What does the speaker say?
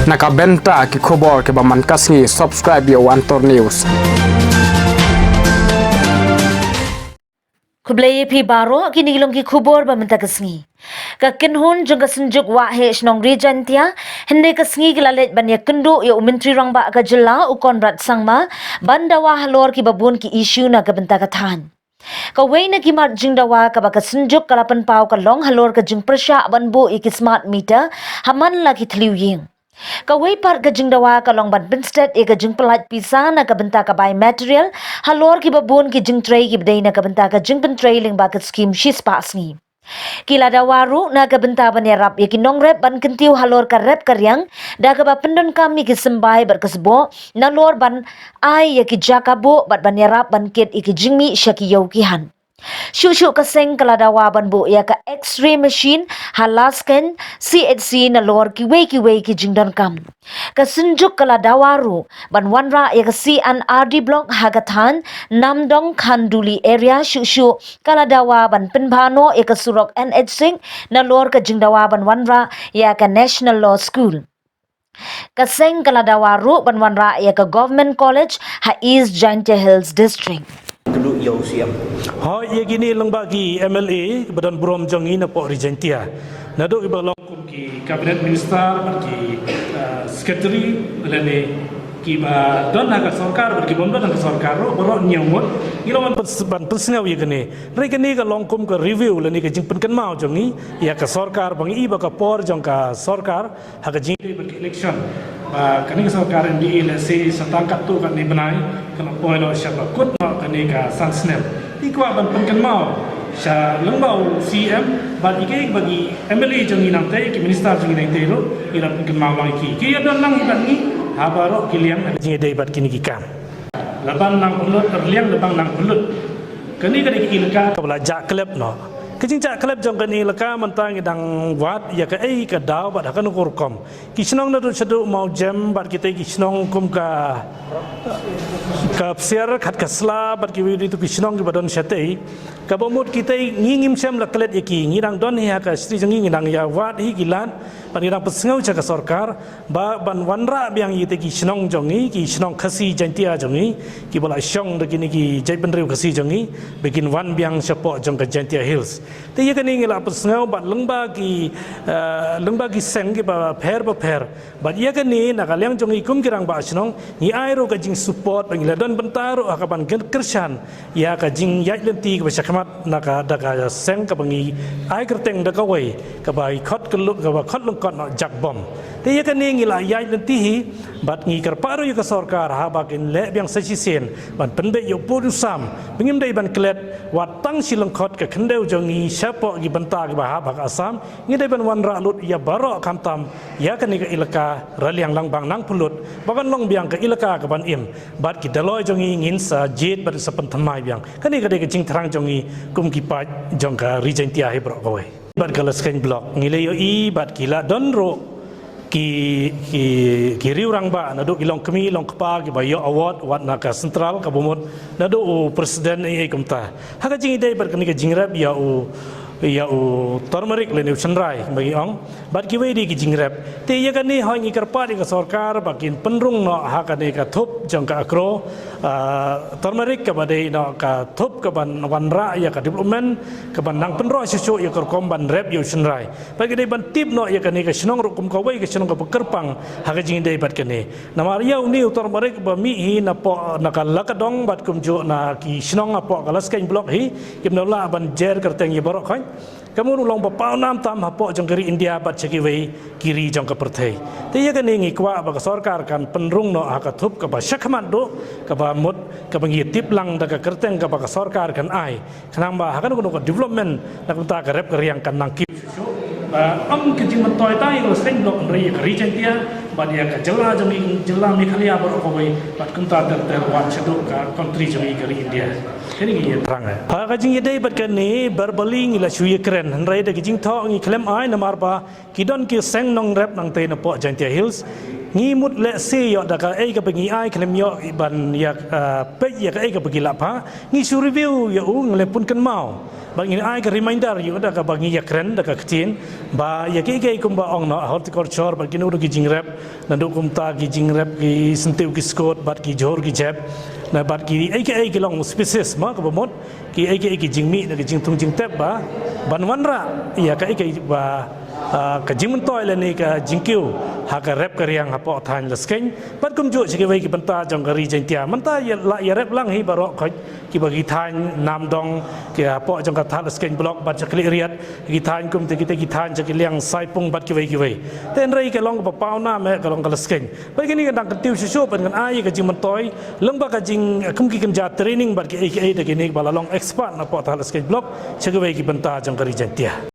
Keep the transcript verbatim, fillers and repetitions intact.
Na ka bynta ki khubor kiba man ka sngi, subscribe ïa u Antor News. Khublei ïa phi baroh, kine ki long ki khubor ba mynta ka sngi. Ka kynhun jong ka Synjuk Waheh Shnong Ri Jaintia hynne ka sngi ki la leit ban ïakynduh ïa u Myntri Rangbah ka jylla u Conrad Sangma ban dawa halor kiba bun ki issue na ka bynta ka thaiñ. Kawei na ki mat jingdawa kaba ka Synjuk ka la pynpaw ka long halor ka jingpyrshah ban buh ïa ki smart meter ha man la ki thliew ïing. Kawei pat ka jingdawa ka long ban pynstet ïa ka jingpyllait pisa na ka bynta ka bai material halor kiba bun ki jingtrei kiba dei na ka bynta ka jingpyntrei lyngba ka skim shispah sngi. Ki la dawa ruh na ka bynta ban ïarap ïa ki nongrep ban kyntiew halor ka rep ka riang da kaba pyndonkam ïa ki symbai bad ka sboh nalor ban ai ïa ki jaka buh bad ban ïarap ban kit ïa ki jingmih sha ki ïew ki hat. Shuh shuh ka seng ka la dawa ban buh ïa ka X-ray machine ha Laskein C H C nalor kiwei kiwei ki jingdonkam. Ka Synjuk ka la dawa ruh ban wanrah ïa ka C and R D block ha ka thaiñ Namdong Khanduli area, shuh shuh ka la dawa ban pynbha noh ïa ka surok N H six nalor ka jingdawa ban wanrah ïa ka National Law School. Ka seng ka la dawa ruh ban wanrah ïa ka Government College ha East Jaintia Hills District. Kynduh ïa u C M. Hooid, ïa kine lyngba ki M L A ba don burom jong ngi napoh Ri Jaintia, naduh kiba long kum ki cabinet minister bad ki, eh, secretary lane kiba don ha ka sorkar bad kiba ym don ha ka sorkar ruh, baroh ñiew ngut ngi long ban pyn-, ban pynsngew ïa kane. Hynrei kane ka long kum ka review lane ka jingpynkynmaw jong ngi ïa ka sorkar, ba ngi i ba ka por jong ka sorkar ha ka jingïadei bad ka election, ba kane ka sorkar M D A lehse sa tang katto katne bnai kan poi noh sha ba kut noh kane ka san snem. Ngi kwah ban pynkynmaw sha lyngba u C M bad ïa kiei ba ki M L A jong ngi nangtei, ki minister jong ngi nangtei ruh, ngi la pynkynmaw lang ïa ki. Ki ïa don lang hi bad ngi ha baroh ki liang ha ka jingïadei bad kine ki kam. Laban nang pynlut, rliang laban nang pynlut. Kane ka dei ka elaka kaba la jah klep noh. Ka jingjah klep jong kane ka elaka mynta ngi dang wad ïa kaei ka daw bad ha kano ka rukom. Ki shnong naduh shaduh Mawjem bad kitei ki shnong kum ka, ka Psiar, Khatkasla bad kiwei de tu ki shnong kiba don shatei. Kaba mut kitei ngi ngim shym la klet ïa ki, ngi dang don hi ha ka shnong jong ngi, ngi dang ïa wad hi ki lad bad ngi dang pynsngew sha ka sorkar ba ban wanrah biang ïa kitei ki shnong jong ngi, ki shnong Khasi Jaintia jong ngi, kiba la shong da kine ki jaitbynriew Khasi jong ngi, ba kin wan biang shapoh jong ka Jaintia Hills. Te ïa kane ngi la pynsngew bad lyngba ki, eh, lyngba ki seng kiba pher bapher. Bad ïa kane na ka liang jong ngi kum ki rangbah shnong ngi ai ruh ka jingsupport ba ngi la don bynta ruh ha kaban kyr-, kyrshan ïa ka jingïaid lynti kaba shakhmat na ka, da ka seng kaba ngi ai kyrteng da kawei kaba i khot kyllu-, kaba khot lyngkot noh Jakbom. Te ïa kane ngi la ïaid lynti hi bad ngi kyrpad ruh ïa ka sorkar haba kin leh biang sa shisien ban pynbeit ïa u pud u sam ba ngim dei ban klet wat tang shi lyngkhot ka khyndew jong ngi shapoh ki bynta kiba hap ha ka Assam. Ngi dei ban wanrah lut ïa baroh khamtam ïa kane ka elaka Raliang Langbang Nangpynlut ba kan long biang ka elaka kaban im. Bad ki dolloi jong ngi ngin sa jied bad sa pynthymmai biang. Kane ka dei ka jingthrang jong ngi kum ki paid jong ka Ri Jaintia hi baroh kawei. Bad ka Laskeiñ Block ngi la ïohi bad ki la don ruh ki, ki, ki riew rangbah naduh ki longkmie longkpa kiba ïoh award wat na ka central kaba mut naduh u president ei ei kumta. Ha ka jingïadei bad kane ka jingrep ïa u, ïa u turmeric lane u shynrai ba ngi ong. Bad kiwei de ki jingrep. Te ïa kane hooid ngi kyrpad ïa ka sorkar ba kin pynrung noh ha kane ka thup jong ka Akro, ah, turmeric kaba dei noh ka thup kaban wanrah ïa ka development, kaban nang pynroh shuh shuh ïa ka rukom ban rep ïa u shynrai. Bad ki dei ban tip noh ïa kane ka shnong ruh kum kawei ka shnong kaba kyrpang ha ka jingïadei bad kane. Namar ïa une u turmeric ba mih hi napoh na ka Lakadong bad kumjuh na ki shnong hapoh ka Laskeiñ Block hi, kim da lah ban jer kyrteng ïa baroh khoit. Ka mut u long ba paw nam tam hapoh jong ka ri India bad sha kiwei ki ri jong ka pyrthei. Te ïa kane ngi kwah ba ka sorkar kan pynrung noh ha ka thup kaba shakhmat duh, kaba mut, kaba ngi tip lang da ka kyrteng kaba ka sorkar kan ai. Khnang ba ha kano kano ka development na ka bynta ka rep ka riang kan nang kiew. Ba ym ka jingmyntoi tang ïa ka Laskeiñ Block hynrei ïa ka Ri Jaintia bad ïa ka jylla jong ngi, jylla Meghalaya baroh kawei bad kumta ter ter wat shaduh ka country jong ngi ka ri India. Kane ngi ïathrang eh. Ha ka jingïadei bad kane, berbali ngi la shu ïakren hynrei da ka jingthoh ngi khlem ai namar ba ki don ki seng nongrep nangtei napoh Jaintia Hills. Ngi mut lehse ïoh da kaei kaba ngi ai khlem ïoh ban ïa, ah, peit ïa kaei kaba ki lah phah, ngi shu review ïa u, ngi la pun kynmaw. Bad ngi ai ka reminder ïa u da kaba ngi ïakren da ka ktien ba ïa kiei kiei kumba ong noh, horticulture bad kino kino ki jingrep, naduh kumta ki jingrep ki syntiew ki skud bad ki jhur ki jep, na bad kiei kiei ki long species mo kaba mut, kiei kiei ki jingmih na ki jingthung jingtep ba ban wanrah ïa kaei kaei ba, ah, ka jingmyntoi lane ka jingkiew ha ka rep ka riang hapoh thaiñ Laskein bad kumjuh sha kiwei ki bynta jong ka Ri Jaintia. Mynta ïa la ïarep lang hi baroh khoit kiba ki thaiñ Namdong, ki hapoh jong ka Thadlaskein Block bad sha Khliehriat, ki thaiñ kumta kita ki thaiñ sha ki liang Saipung bad kiwei kiwei. Te hynrei ka long kaba paw nam eh ka long ka Laskein. Bad kine ki dang kyntiew shuh shuh ban ai ka jingmyntoi lyngba ka jing, kum ki kynja training bad kiei kiei da kine ba la long expert napoh Thadlaskein Block sha kiwei ki bynta jong ka Ri Jaintia.